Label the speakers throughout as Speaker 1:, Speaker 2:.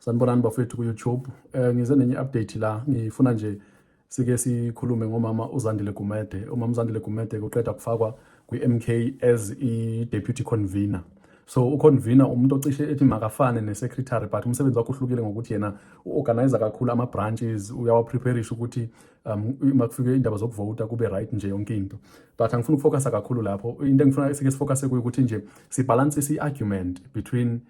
Speaker 1: Sanibonani bafethu ku-YouTube. Ngize nenye update la, ngifuna nje sike sikhulume ngomama uZandile Gumede. Umama uZandile Gumede uqeda kufakwa kwi-MK as i-deputy convener. So uconvener umuntu ocishe ethi makafane ne-secretary, but umsebenzi wakhe uhlukile ngokuthi yena u-organize kakhulu ama-branches, uyawapreparisha ukuthi makufike indaba zokuvota kube right nje yonke into. But angifuni ukufocusa kakhulu lapho. Into engifuna sike sifocuse kuyo ukuthi nje sibalancise i-argument between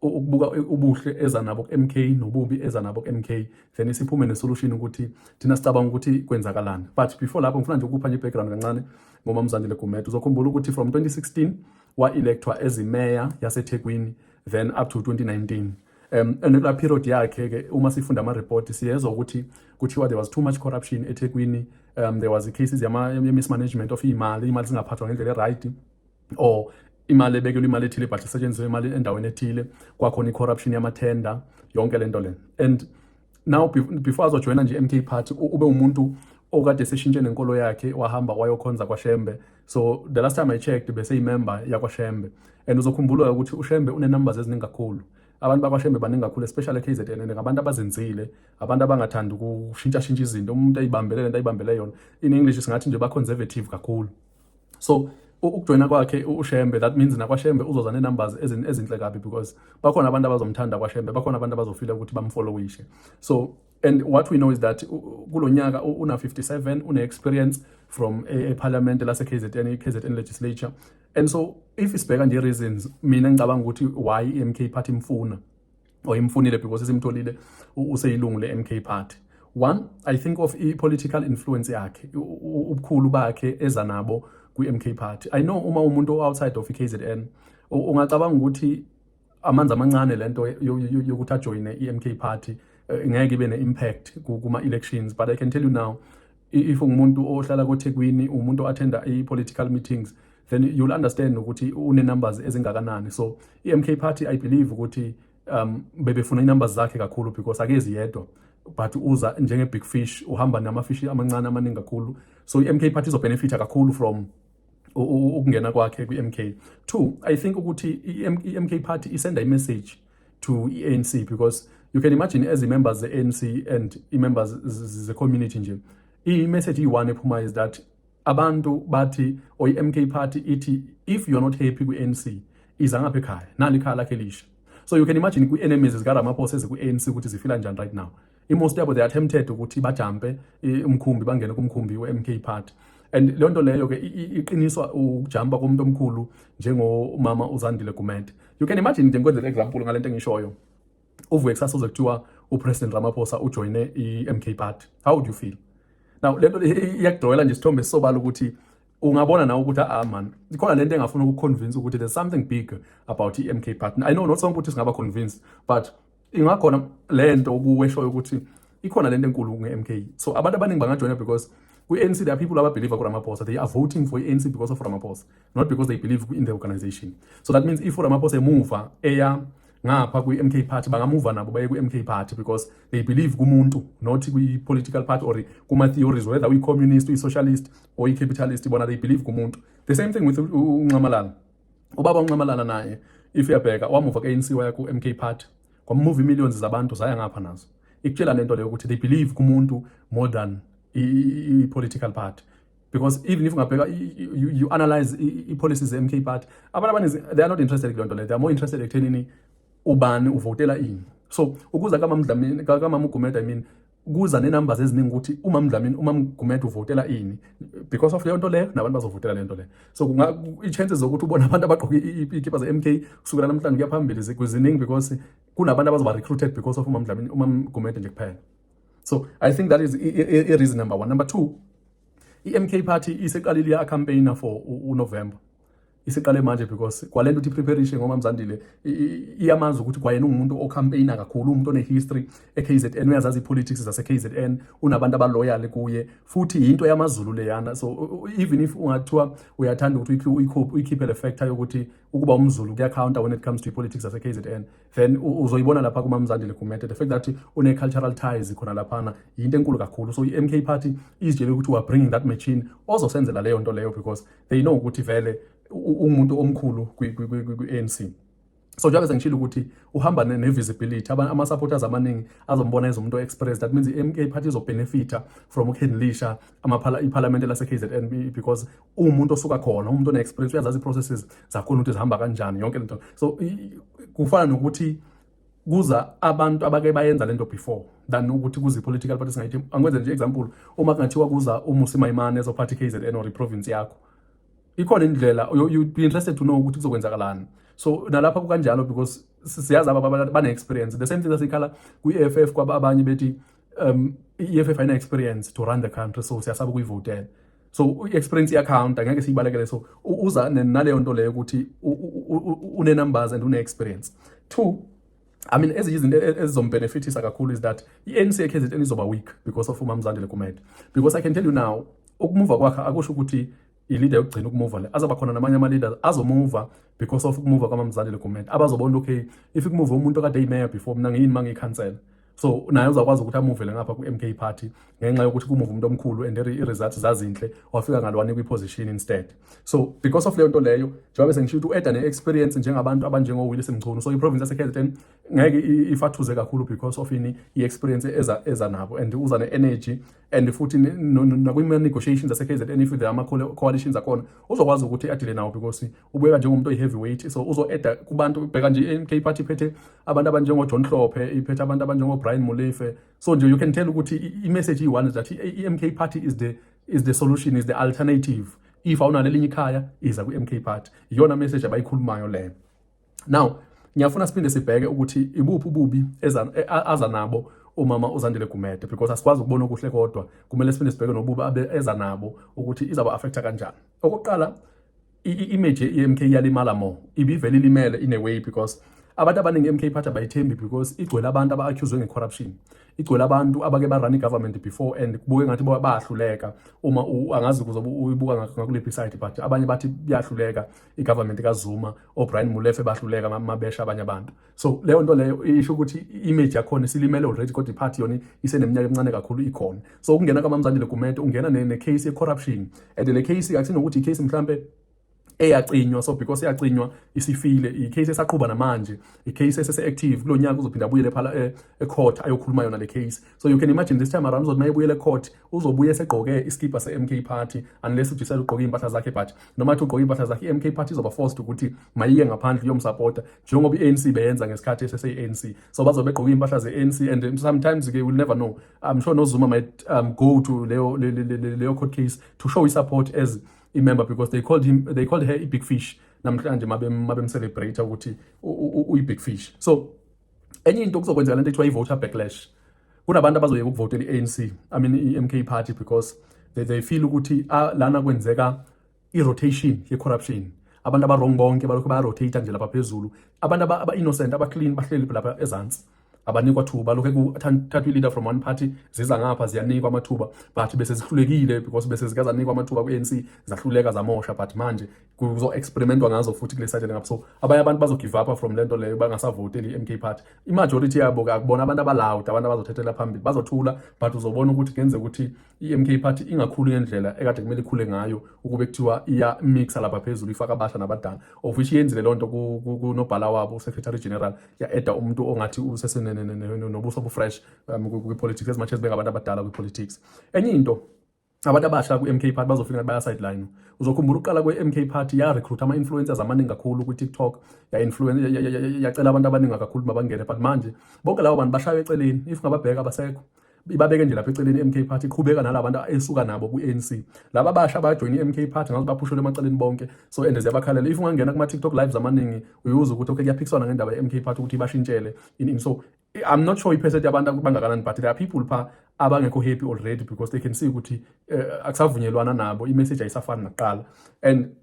Speaker 1: ukubuka ubuhle eza nabo ku-MK nobubi eza nabo ku-MK, then siphume ne-solution ukuthi thina sicabanga ukuthi kwenzakalani. But before lapho, ngifuna nje ukupha nje i-background kancane ngomama Zandile Gumede. Uzokhumbula ukuthi from 2016 wa-electwa as imeya yaseThekwini, then up to 2019. And kula period yakhe ke, uma sifunda ama-report, siyezwa ukuthi kuthiwa there was too much corruption eThekwini. There was cases yama mismanagement of imali, imali zingaphathwa ngendlela e-right, or imali ebekelwe imali ethile but isetshenziswe imali endaweni ethile. Kwakhona i-corruption yamathenda, yonke lento le. And now before azojoyina nje MK Party, ube umuntu okade seshintshe nenkolo yakhe, wahamba wayokhonza kwaShembe. So the last time I checked, bese imember yakwaShembe. And uzokhumbula ukuthi uShembe une numbers eziningi kakhulu, abantu bakwaShembe baningi kakhulu, especially eKZN, and ngabantu abazenzile, abantu abangathandi ukushintsha shintsha izinto. Umuntu ayibambele lento ayibambele yona. In English singathi nje ba conservative kakhulu. So ukujoyina kwakhe uShembe, that means nakwaShembe uzoza ne-numbers ezinhle kabi, because bakhona abantu abazomthanda kwaShembe, bakhona abantu abazofila ukuthi bamfollowishe. So and what we know is that kulo nyaka una 57, une-experience from eparliament lase-KZN, i-KZN legislature. And so if sibheka nje reasons mina ngicabanga ukuthi why i-MK Party imfuna or imfunile, because simtholile useyilungu le-MK Party. One, I think of i-political influence yakhe, ubukhulu bakhe eza nabo kwi-MK Party. I know uma umuntu outside of i-KZN ungacabanga ukuthi amanzi amancane lento yokuthi ajoyine i-MK Party, ngeke ibe ne-impact kuma-elections. But I can tell you now, if ungumuntu ohlala koThekwini, umuntu o-attenda i-political meetings, then you'll understand ukuthi une-numbers ezingakanani. So i-MK Party, I believe ukuthi bebefuna i-numbers zakhe kakhulu, because akezi yedwa but uza njenge-big fish, uhamba namafishi amancane amaningi kakhulu. So i-MK Party izobenefita kakhulu from ukungena kwakhe kwi-MK. Two, I think ukuthi i-MK Party isenda i-message to i-ANC, because you can imagine as i-members ze-ANC and i-members ze-community nje, i-message iyi-one ephumayo is that abantu bathi, or i-MK Party ithi, if you are not happy kwi-ANC, iza ngapha ekhaya, nali ikhaya lakhe elisha. So you can imagine kwi-enemies zikaRamaphosa ezikwi-ANC ukuthi zifila njani right now. I-most yabo, they are tempted ukuthi bajampe umkhumbi, bangene kumkhumbi we-MK Party. And leyo nto leyo ke iqiniswa ukujampa komuntu omkhulu njengomama uZandile Gumede. You can imagine nje, ngikwenzele example ngalento engishoyo, uvuke kusasa uze kuthiwa uPresident Ramaphosa ujoyine i-MK Party, how would you feel now? Lento le iyakudrowela nje isithombe esisobala ukuthi ungabona nawe ukuthi, ah man, ikhona lento engafuna ukuconvince ukuthi there's something big about i-MK Party. I know not sonke ukuthi singaba convinced, but ingakhona lento kuweshoyo ukuthi ikhona lento enkulu nge-MK. So abantu abaningi bangajoyina, because kwi-ANC there are people ababelieve ku-Ramaphosa. They are voting for i-ANC because of Ramaphosa, not because they believe in the organization. So that means if uRamaphosa emuva eya ngapha kwi-MK Party, bangamuva nabo baye kwi-MK Party, because they believe kumuntu, not kwi-political party or kuma-theories, whether uyi-communist, uyi-socialist or uyi-capitalist. Bona they believe kumuntu. The same thing with uNxamalala, ubaba uNxamalala naye. If uyabheka, wamuva ku-ANC waya ku-MK Party, kwamuva millions zabantu zaya ngapha nazo. Ikutshela lento leyo ukuthi they believe kumuntu more than i-political party, because even if ungabheka, you analyze i-policies ze-MK Party, abantu abaninzi they are not interested kuleyo nto leyo. They are more interested ekuthenini ubani uvotela ini. So ukuza kamamDlamini, kamama uGumede, I mean, kuza ne-numbers eziningi ukuthi umam Dlamini, umam Gumede uvotela ini. Because of leyo nto leyo, nabantu bazovotela leyo nto leyo. So i-chances zokuthi ubone abantu abagqoke iy'kipa ze-MK kusukela namhlanje kuya phambili ziningi, because kunabantu abazoba recruited because of umam Dlamini, umam Gumede nje kuphela. So I think that is i-reason number one. Number two, i-MK Party iseqalile iya-campaigna for uNovember, isiqale manje, because kwalento ukuthi preparation ngoba Mzandile iyamazi ukuthi kwayena ungumuntu ocampaigna kakhulu, umuntu one-history e-KZN, uyazazi i-politics zase-KZN, unabantu abaloyal kuye, futhi yinto yamaZulu leyana. So even if ungathiwa uyathanda ukuthi uyikhiphe le factor yokuthi ukuba umZulu kuyacounta when it comes to i-politics zase-KZN, then uzoyibona lapha kuMamZandile Gumede, the fact that une-cultural ties khona laphana yinto enkulu kakhulu. So i-MK Party izitshele ukuthi we are bringing that machine ozosenzela leyo nto leyo, because they know ukuthi vele ungumuntu omkhulu kwi-ANC. So njengoba sengishilo ukuthi uhamba ne-visibility, ama-supporters amaningi azombona as umuntu o-express. That means i-MK Party izobenefita from ukuhandlisha iphalamende lase-KZN because uwumuntu osuka khona, umuntu one-experience, uyazazi i-processes zakhona ukuthi zihamba kanjani, yonke lento. So kufana nokuthi kuza abantu abake bayenza lento before than ukuthi kuze i-political party. Singayithi, angikwenze nje example, uma kungathiwa kuza uMmusi Maimane ezophatha i-KZN or i-province yakho, ikhona indlela you'd be interested to know ukuthi kuzokwenzakalani. So nalapha kukanjalo because siyazi aba bane-experience. The same thing asikhala kwi-EFF, kwaba abanye bethi i-EFF ayina-experience to run the country, so siyasaba ukuyivotela. So i-experience iyacounta, angeke siyibalekele. So uza naleyo nto leyo ukuthi une-numbers and une-experience. Two, I mean, ezinye izinto ezizombenefitisa kakhulu is that i-ANC e-KZN izoba weak because of uMam Zandile Gumede, because I can tell you now, ukumuva kwakhe akusho ukuthi i-leader yokugcina ukumuva le. Azoba khona namanye ama-leaders azomuva because of ukumuva kwaMam Zandile Gumede, abazobona, okay, if kumuva umuntu okade eyimeya before, mina ngiyini mangiyikhansela? So naye uzakwazi ukuthi amuvele ngapha ku-MK Party ngenxa yokuthi kumuva umuntu omkhulu and i-results zazinhle, wafika ngalwane kwi-position instead. So because of leyo nto leyo, njengoba sengisho ukuthi u-adda ne-experience njengabantu abanjengo-Willies Mchunu, so i-province yase-KZN ngeke ifathuze kakhulu because of ini, i-experience eza nabo, and uza ne-energy and futhi nakwi-negotiations zase-KZN, if there ama-coalitions akhona, uzokwazi ukuthi adile nawo because ubuyeka njengomuntu oyi-heavyweight. So uzo-adda kubantu. Bheka nje, i-MK Party iphethe abantu abanjengo-John Hlophe, iphethe abantu abanjengo-Brian Molefe. So nje you can tell ukuthi i-message iyi-one is that i-MK Party is the solution, is the alternative. If awunalo elinye ikhaya, iza kwi-MK Party. Iyona message abayikhulumayo leyo. Now ngiyafuna siphinde sibheke ukuthi ibuphi ububi aza nabo umama uZandile Gumede, because asikwazi ukubona okuhle kodwa, kumele siphinde sibheke nobubi eza nabo ukuthi izaba affecta kanjani. Okokuqala, i-image ye-MK iyalimala more. Ibivele ilimele in a way because abantu abaningi i-MK Party abayithembi because igcwele abantu aba-accuswe nge-corruption, igcwele abantu abake ba-run i-government before and kubuke ngathi bayahluleka. Uma angazi kuzobe uyibuka ngakuliphi side, but abanye bathi biyahluleka i-government kaZuma, oBrian Molefe bahluleka, mabesha abanye abantu. So leyo nto leyo isho ukuthi i-image yakhona isilimele already, kodwa i-party yona iseneminyaka emincane kakhulu ikhona. So ukungena kaMam Zandile Gumede, ungena ne-case ye-corruption, and le case akusinokuthi i-case mhlambe eyacinywa, so because iyacinywa isifile. I-case esaqhuba namanje, i-case esese-active. Kulo nyaka uzophinda abuyele phala e-court ayokhuluma yona le case. So you can imagine, this time around uzothi mayebuyele e-court, uzobuye esegqoke iskipa se-MK Party, unless udecide ugqoke iy'mpahla zakhe. But noma athi ugqoke iy'mpahla zakhe, i-MK Party izoba forced ukuthi mayiye ngaphandle iyomsapota njengoba i-ANC beyenza ngesikhathi esese-ANC. So bazobe begqoke iy'mpahla ze-ANC and sometimes ke we'll never know. I'm sure noZuma might go to leyo court case to show his support as i-member because they called her i-big fish namhlanje mabemcelebrate ukuthi uyi-big fish. So enye into kuzokwenzeka lento ekuthiwa i-voter backlash. Kunabantu abazoyeka ukuvotela i-ANC, I mean i-MK Party, because they feel ukuthi lana kwenzeka i-rotation ye-corruption. Abantu aba-wrong bonke balokhu baya-rotate nje lapha phezulu, abantu aba-innocent, aba-clean bahleli lapha ezansi, abanikwa thuba. Lokhu kuthathwa i-leader from one party, ziza ngapha, ziyanikwa amathuba, but bese zihlulekile because bese zike zanikwa amathuba ku-ANC, zahluleka, zamosha, but manje kuzo-experimentwa ngazo futhi kule side ngapha. So abanye abantu bazo-give up from lento leyo, bangasavoteli i-MK Party. I-majority yabo-ke akubona abantu aba-loud, abantu abazothethela phambili, bazothula, but uzobona ukuthi kungenzeka ukuthi i-MK Party ingakhuli ngendlela ekade kumele ikhule ngayo ukube kuthiwa iya-mixa lapha phezulu, ifaka abasha nabadala, of which iyenzile loo nto kunobhala wabo, u-secretary general, ya-adda umuntu ongathi usesenobuso obu-fresh kwi-politics, as much as bengabantu abadala kwi-politics. Enye into, abantu abasha kwi-MK Party bazofika baya sideline. Uzokhumbula uqala kwe-MK Party ya recruit ama-influencers amaningi kakhulu kwi-TikTok, ya influence, yacela abantu abaningi kakhulu mabangene, but manje bonke labo bantu bashaywe eceleni. If ngababheka, abasekho, ibabeke nje lapha eceleni i-MK Party, iqhubeka nalabo bantu esuka nabo kwi-ANC. Laba abasha abajoyina i-MK Party ngathi baphushelwe emaceleni bonke. So and ziyabakhalela. If ungangena kuma-TikTok lives amaningi, uyuza ukuthi okay, kuyaphikiswana ngendaba ye-MK Party ukuthi ibashintshele in. So I'm not sure i-percent yabantu bangakanani, but there are people pha abangekho happy already because they can see ukuthi akusavunyelwana nabo, i-message ayisafani nakuqala. And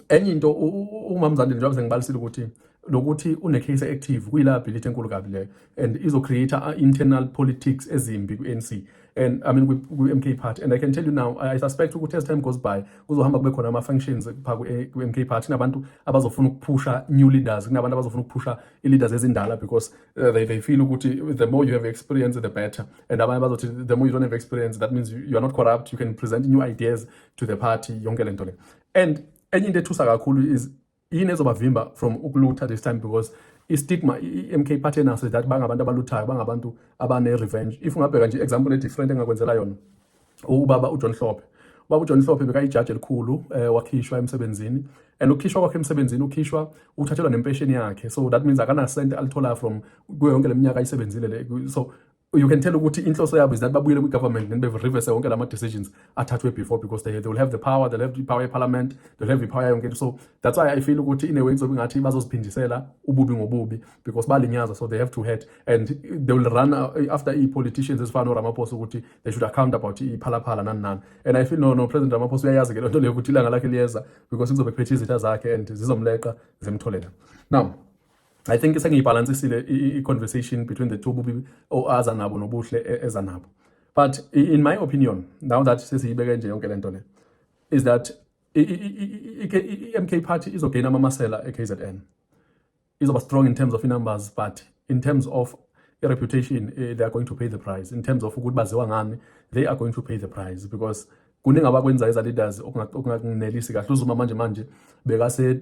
Speaker 1: enye into, uMam Zandile, njengoba sengibalisile ukuthi lokuthi une-case active, kuyi-liability enkulu kabi leyo and izo-create internal politics ezimbi kwi-ANC and, I mean, kwi-MK Party. And I can tell you now, I suspect ukuthi as time goes by kuzohamba kube khona ama-functions pha kwi-MK Party. Kunabantu abazofuna ukuphusha new leaders, kunabantu abazofuna ukuphusha i-leaders ezindala because they feel ukuthi the more you have experience, the better, and abanye bazothi the more you don't have experience, that means you are not corrupt, you can present new ideas to the party, yonke lento le. And enye into ethusa kakhulu is Yini ezobavimba from ukulutha this time? Because i-stigma i-MK party enaso is that bangabantu abaluthayo, bangabantu abane-revenge. If ungabheka nje example e-different engakwenzela yona, ubaba uJohn Hlophe. Ubaba uJohn Hlophe bekayijaji elikhulu, wakhishwa emsebenzini, and ukukhishwa kwakhe emsebenzini, ukhishwa uthathelwa nempesheni yakhe, so that means akanasente alithola from kuyo yonke leminyaka ayisebenzile le. So you can tell ukuthi inhloso yabo is that babuyele kwi-government, then be-reverse wonke lama decisions athathwe before, because they will have the power, they'll have the power e-parliament, they'll have the power yonke into. So that's why I feel ukuthi in a way kuzobe ngathi bazoziphindisela ububi ngobubi, because balinyazwa, so they have to hurt and they will run after i-politicians ezifana noRamaphosa ukuthi they should account about iPhala Phala, nani nani. And I feel no President Ramaphosa uyayazi ke loo nto leyo, ukuthi ilanga lakhe liyeza, because kuzobe kuphethe izitha zakhe and zizomleqa zimtholela. Now I think sengiyibhalansisile i-conversation between the two, bubi aza nabo nobuhle eza nabo. But in my opinion, now that sesiyibeke nje yonke lento le, is that i-MK party izogain amamasela e-KZN, izoba strong in terms of numbers, but in terms of i-reputation, they are going to pay the price. In terms of ukuthi baziwa ngani, they are going to pay the price, because kuningi abakwenzayo eza leaders okungakunelisi kahle. UZuma manje bekase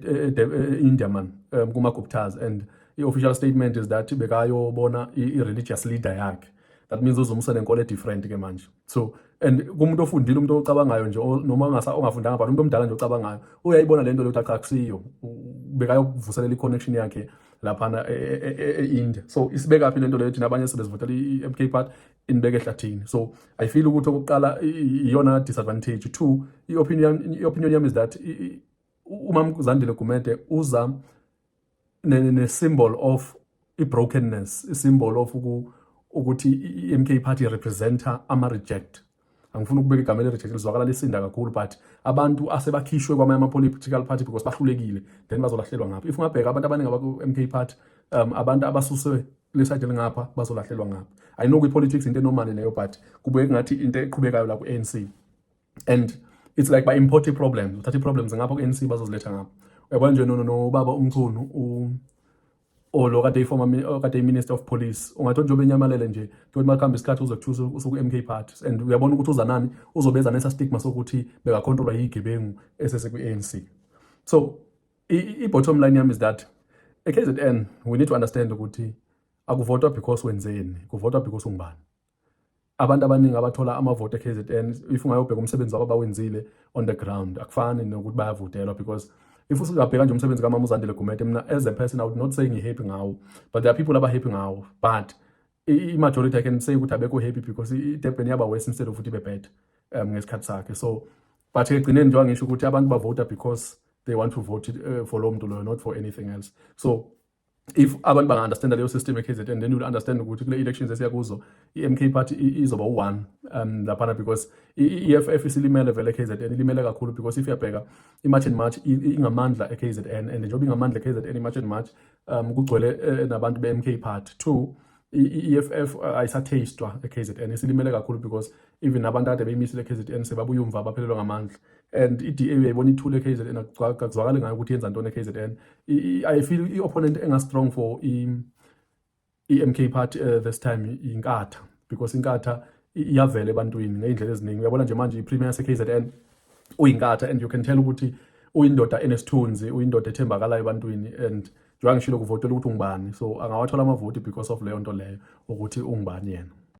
Speaker 1: India man, kuma Guptas, and i-official statement is that bekayobona i-religious leader yakhe. That means uZuma usenenkolo e-different ke manje. So and kumuntu ofundile, umuntu ocabangayo nje, noma ongafundanga, but umuntu omdala nje ocabangayo uyayibona lento leyo ukuthi cha, akusiyo, bekayokuvuselela i-connection yakhe laphana e-India. So isibeka phi lento leyo? Thina abanye sebezivotela i-MK party, inibeke ehlathini. So I feel ukuthi okokuqala iyona disadvantage. Two, i-opinion yami is that uMam Zandile Gumede uza ne-symbol of i-brokenness, i-symbol of ukuthi i-MK party representa ama-reject. Angifuni ukubeka igama eli-reject, lizwakala lisinda kakhulu, but abantu asebakhishwe kwamanye ama-political party because bahlulekile, then bazolahlelwa ngapha. If ungabheka abantu abaningi abaku-MK party, abantu abasuswe le side elingapha bazolahlelwa ngapha. I know kwi-politics into enormal leyo, but kubuye kungathi into eqhubekayo la ku-ANC, and it's like ba-import i-problems, uthatha i-problems ngapha ku-ANC bazoziletha ngapha. Uyabona nje nobaba uMchunu, lo kade i-former, kade i-minister of police, ungathi njengoba enyamalele nje, kuyothi makuhamba isikhathi uzokuthusa usuku-MK party, and uyabona ukuthi uza nani, uzobeza nesa stigma sokuthi bekakhontrolwa yigebengu esesekwi-ANC. So i-bottom line yami is that e-KZN we need to understand ukuthi akuvotwa because wenzeni, kuvotwa because ungubani. Abantu abaningi abathola amavoti e-KZN, if ungayobheka umsebenzi wabo abawenzile on the ground, akufani nokuthi bayavotelwa, because if usungabheka nje umsebenzi kaMama uZandile Gumede, mina as a person I would not say ngi-happy ngawo, but there are people aba-happy ngawo, but i-majority I can say ukuthi abekho happy, because i-Durban yaba worse instead of ukuthi ibe better ngesikhathi sakhe. So but ekugcineni, njengoba ngisho ukuthi abantu bavota because they want to vote for lo muntu loyo, not for anything else. So if abantu banga-understanda leyo system e-KZN, then you'll understand ukuthi kule elections esiya kuzo i-MK party izoba u-one laphana, because i-EFF isilimele vele e-KZN, ilimele kakhulu, because if uyabheka i-March and March ingamandla e-KZN, and njengoba ingamandla e-KZN i-March and March, kugcwele nabantu be-MK party. Two, i-EFF ayisatastwa e-KZN, isilimele kakhulu, because even abantu ade beyimisile e-KZN sebabuya umva, baphelelwa ngamandla. And i-DA uyayibona ithule e-KZN, akuzwakali ngayo ukuthi yenza ntoni e-KZN. I feel i-opponent enga-strong for i-MK party this time iNkatha, because iNkatha iyavela ebantwini ngey'ndlela eziningi. Uyabona nje manje i-premier yase-KZN uyiNkatha, and you can tell ukuthi uyindoda enesithunzi, uyindoda ethembakalayo ebantwini, and njengoba ngishilo, kuvotela ukuthi ungubani, so angawathola amavoti because of leyo nto leyo ukuthi ungubani yena.